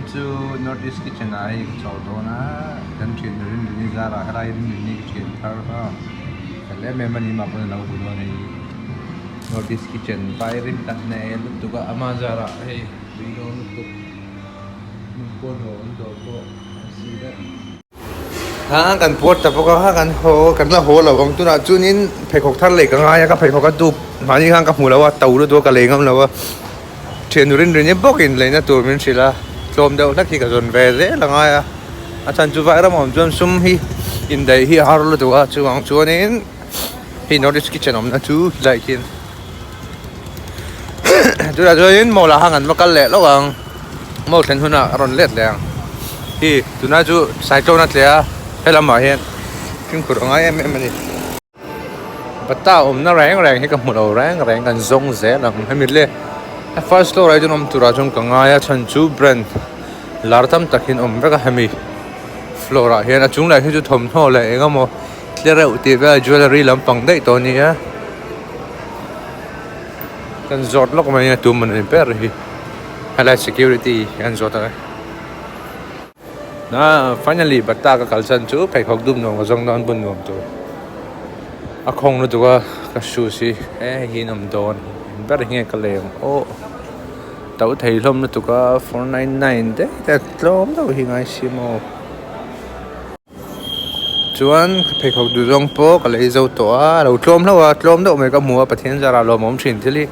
chu North East Kitchen ah hei ka chho dawn a, kan thian Rinrini zarah helai Rinrini ka thian thar kha fel em em a ni mah pawn a lo hmu dawn hei North East Kitchen vai rim tak hneh lutuk a ama zarah hei tui dawn lutuk hmun pawimawh an dawr pawh an si vek. Ha kan puar ta bawk a kan haw kan la haw lo ang tunah chuanin pheikhawk thar lei ka ngai a ka pheikhawk a dup mahni khan ka hmu lo a to lutuk a ka lei ngam lo a thian rin rin hi bawkin leina tur min hrilh a tlawm deuh hlek hi ka zawn ve zel a ngai a a chhan chu vai ramah awm chuan sum hi indaih hi a har lutuk a chuvang chuanin hei north east kitchen awmna chu helai khian tunah chuanin mall ah khan kan va kal leh lawk ang mall thlen hunah a rawn let leh ang hi tunah chu cyclone a tle a helamah hian fimkhur a ngai em em a ni bata awmna reng reng hi ka hmu lo reng reng kan zawng zel ang hemi le first floor ah hi chuan awm turah chuan ka ngai a chhan chu brand lar tam takin awm vek a hemi floor ah hian a chung leh hi chu thawmhnaw leh eng emaw tle reuh tih vel jewellery lampang daih tawh a ni a kan zawt lawk mai a tum an ni ber hi helai security an zawt ang e ah finally bata ka kal chan chu pheikhawk dum nuam ka zawng dawn bun nuam tur a khawng lutuk a ka shoes hi he hi an awm dawn ber hi nge ka lei ang aw to thei hlawm lutuk a 499 te te tlawm deuh hi ngai si maw. Chuan pheikhawk duh zawng pawh ka lei zo tawh a, a lo tlawm hlauh a, tlawm deuh mai ka hmu a, Pathian zarah lawmawm thin thil hi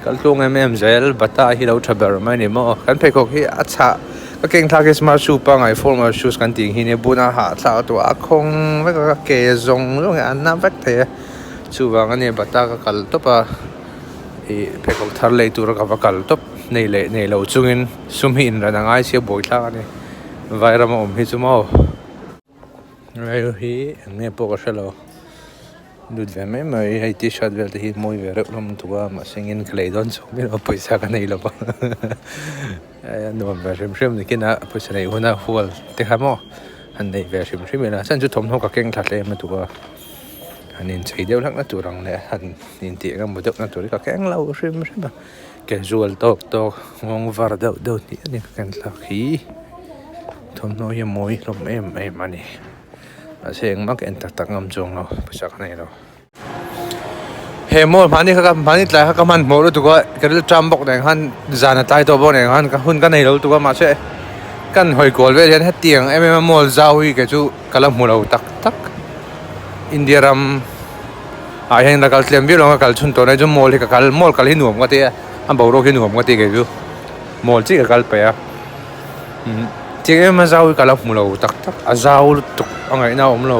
kal tlung em em zel, bata hi lo tha ber mai a ni maw, kan pheikhawk hi a chhah ka keng thlak hi smart shoe pangngai formal shoes kan tih ang hi nia buna hahthlak a tuah a khawng vek a ka ke zawng zawng hi a na vek thei a, chuvang a nia bata ka kal tawp a ih pheikhawk thar lei tura ka va kal tawp nei leh nei lo chungin sum hi inran a ngai sia buaithlak a ni vairama awm hi chu maw. Rel hi eng nge pawh ka hre lo lut ve mai mai hei t-shirt vel te hi mawi ve reuh hlawm lutuk a mahse engin ka lei dawn chauh miah lo pawisa ka nei lo va a nuam ve hrim hrim nikin a pawisa neih huna hual te kha maw han neih ve hrim hrim ila chuan chu thawmhnaw ka keng thla hle em lutuk a han inchei deuh hlak na tur ang leh han intih eng emaw deuh na tur hi ka keng lo hrim hrim a casual tawk tawk nghawng var deuh deuh hnih a ni ka ken thlak hi. Thawmhnaw hi a mawi hlawm em em a ni mahse engmah ka en tak tak ngam chuang lo pawisa ka nei lo he mall hmani kha ka hmani tlai kha ka hmanhmawh lutuk a ka ril ṭam bawk nen khan zan a tlai tawh bawk nen khan ka hun ka nei lo lutuk a mahse kan hawi kual vel hian hetiang em em a mall zau hi kei chu ka la hmu lo tak tak India ram ah hian la kal tlem viau lo ang ka kal chhun tawh na chu mall hi ka kal mall kal hi nuam ka ti a a boruak hi nuam ka ti kei chu mall chiah ka kal peih a. Chiang em a zau hi ka la hmu lo tak tak a zau lutuk a ngaihna a awm lo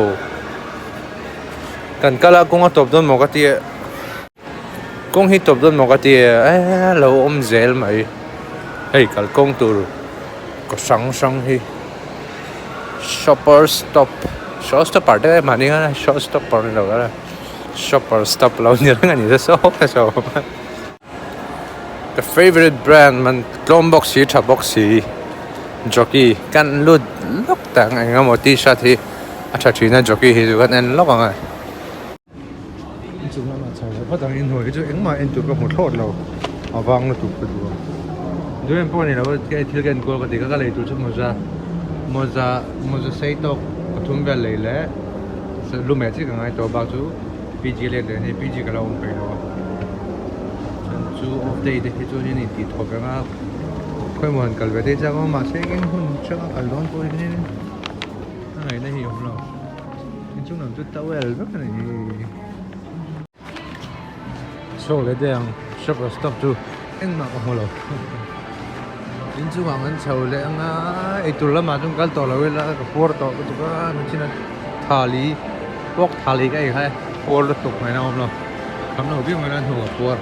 kan kal a kawng a tawp dawn maw ka tia kawng hi tawp dawn maw ka tia eee lo awm zel mai hei kalkawng tur kaw hrang hrang hi shopper stop shop stopper te mahni khan shop stopper ni lo a shopper stop lo ni reng a ni saw saw. Ka favourite brand man tlawm bawk si tha bawk si jockey kan lut lawk tak ang eng emaw t-shirt hi a tha thin a jockey hi chu kan en lawk ang e. Inchung lamah chho leh phawt ang inhnuai hi chu engmah en tur ka hmu thlawt lo a vang lutuk ka duh a duh em pawh a ni lo a thil ka enkual ka ti kha ka lei tur chu mawza mawza mawza sei tawk pathum vel lei leh lu meh chiah ka ngai tawh bak chu. PG let leh ani PG ka lo awm peih lo a chuan chu off day te hi chuan in intih thawk reng a khawimaw han kal ve te chak a mahse engin hun hrang a kal dawn pawh hian in a ngaihna hi a awm lo inchung lam chu towel vek a ni chhuak leh daih ang shop or stop chu engmah ka hmu lo inchungah an chho leh anga eitur lamah chuan kal tawh lo ila ka puar tawh lutuk a nichina thali. Pork thali ka ei kha e puar lutuk mai na awm lo kham lo viau mai na hnu a puar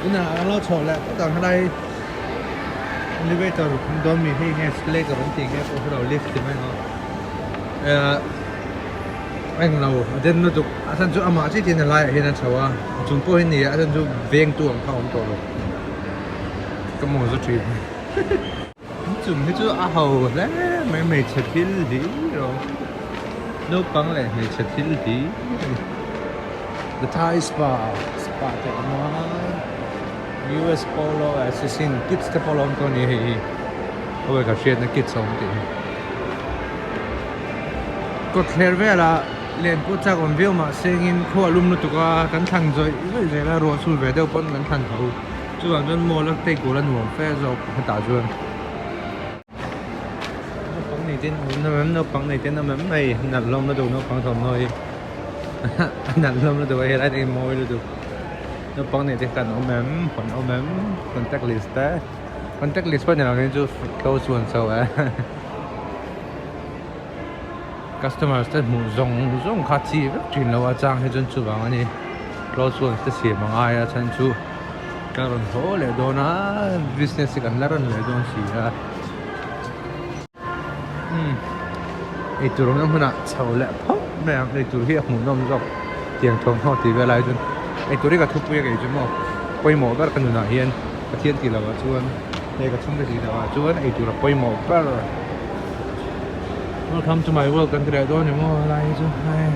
tunah an lo chhoh leh phawt ang helai elevator an dawn mi hei nge escalator an tih nge pawh hre lo lift ti mai ang eh eng lo a den lutuk a chhan chu amah chiah chiah in a laiah hian a chho a a chung pawh hi ni a a chhan chu vengtu ang kha a awm tawh lo ka maw za thin. Chung hi chu a ho hle mai hmeichhe thil hlir a awm naupang leh hmeichhe thil hlir a ni the thai spa spa te a awm a US Polo Assassin Kids te pawh a lo awm tawh a ni hei hi khawi ka hriatna kids a awm tih hi kawtthler velah len pawh chak awm viau mahse engin khua a lum lutuk a kan thlan zawih zawih zel a ruah chhul ve deuh pawn kan thlan tho chuvang chuan mall a take tur a nuam fe zawk hetah chuan. Naupang nei ten awm na em naupang nei ten awm em hei nalh hlawm lutuk naupang thawmhnaw hi a nalh hlawm lutuk a helai te hi mawi lutuk naupang nei te kan awm em kan awm em contact list te contact list pawh ni lo hi chu close one chauh e customers te hmuh zawng zawng kha chi vek thin lo a chang hi chuan chuvang a ni close ones te siam a ngai a chhan chu. Ka rawn haw leh dawn a, business hi kan la rawn leh dawn si a. Umm eitur awmna hmunah chho leh phawt mai ang, eitur hi a hmuhnawm zawk tiang thawmhnaw tih vel ai chuan eitur hi ka thupui a kei chu maw pawimawh ber ka nunah hian Pathian tih lovah chuan hei ka chhungte tih lovah chuan eitur a pawimawh ber. Welcome to my world kan ti leh dawn ni maw helai hi chu hei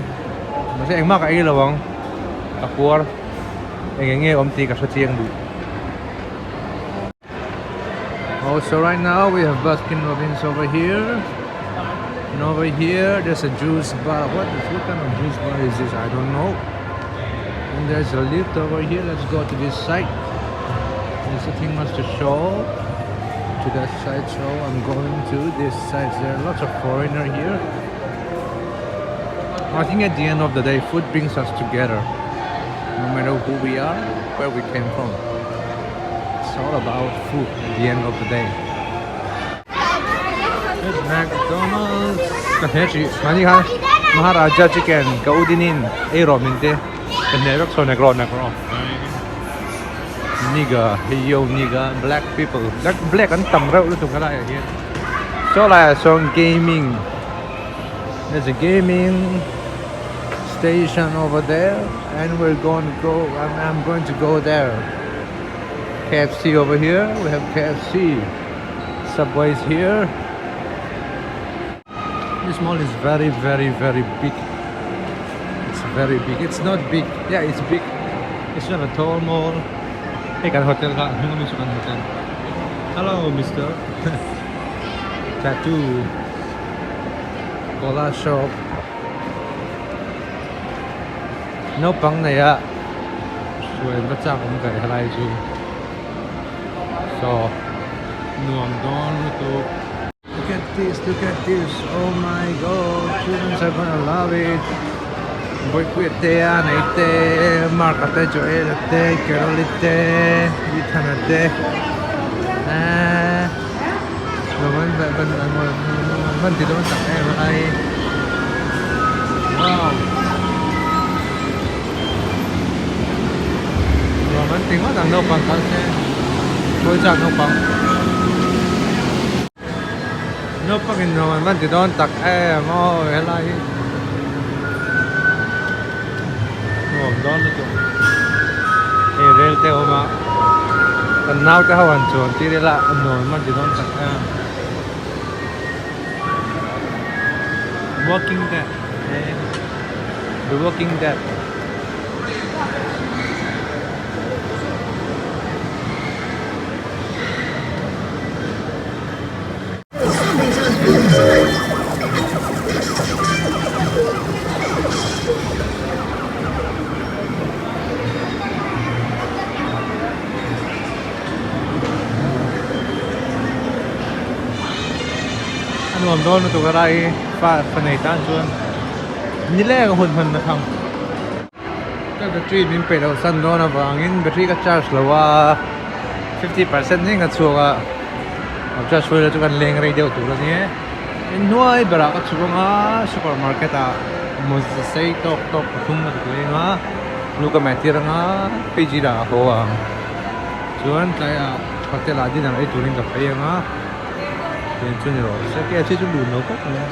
mahse engmah ka ei lo ang ka puar. Eng eng nge awm tih ka hre chiang duh. Oh, so right now we have Baskin Robbins over here. And over here there's a juice bar. What is what kind of juice bar is this? I don't know. And there's a lift over here. Let's go to this side. There's nothing much to show to that side, so I'm going to this side. There are lots of foreigner here. I think at the end of the day, food brings us together. No matter who we are, where we came from. It's all about food at the end of the day. There's McDonald's. Ka hne chi, mani khan Maharaja chicken ka udinin ei rawh min te. Ka hne vek saw nek rawh nek rawh. Nigga, hey yo nigga, black people. Black, black an tam reuh lutuk helai ah hian. Saw laiah sawn gaming. There's a gaming station over there and we're going to go I'm, I'm going to go there. KFC over here. We have KFC. Subway's here. This mall is very very very big. It's very big. It's not big. Yeah, it's big. It's not a tall mall. Hey, kan hotel ka. Kan hotel. Hello, mister. Tattoo. Cola shop naupang nei a hruai va chak awm kaih helai chu saw nuam dawn lutuk. Look at this, look at this, oh my god, children are gonna love it. Boypuia te a nei te, Mark a te, Joel a te, Carol i te, Ethan a te, eee. Wow nuam an ti ngawt ang naupang kal se khawi chak naupang naupang in nuam an van ti dawn tak em aw helai hi nuam dawn lutuk hei rel te a awm a kan naute ho han chuan tir ila nuam an ti dawn tak em walking dead the walking dead. A nuam dawn lutuk a rai fa fa nei tan chuan nileng a hun hman na tham. Ka battery min peih loh san dawn avangin battery ka charge lo a 50% eng a chhuak a lo charge full chu kan leng rei deuh tur a ni e inhnuai berah ka chhuk ang a supermarket ah mawza sei tawk tawk pathum ka tuk leng a lu ka meh tir ang a pg lah a haw ang chuan tlaiah hotel ah dinner ei turin ka phei ang a tiang chu ni rawh se KFC chu lun lo khawp mai a.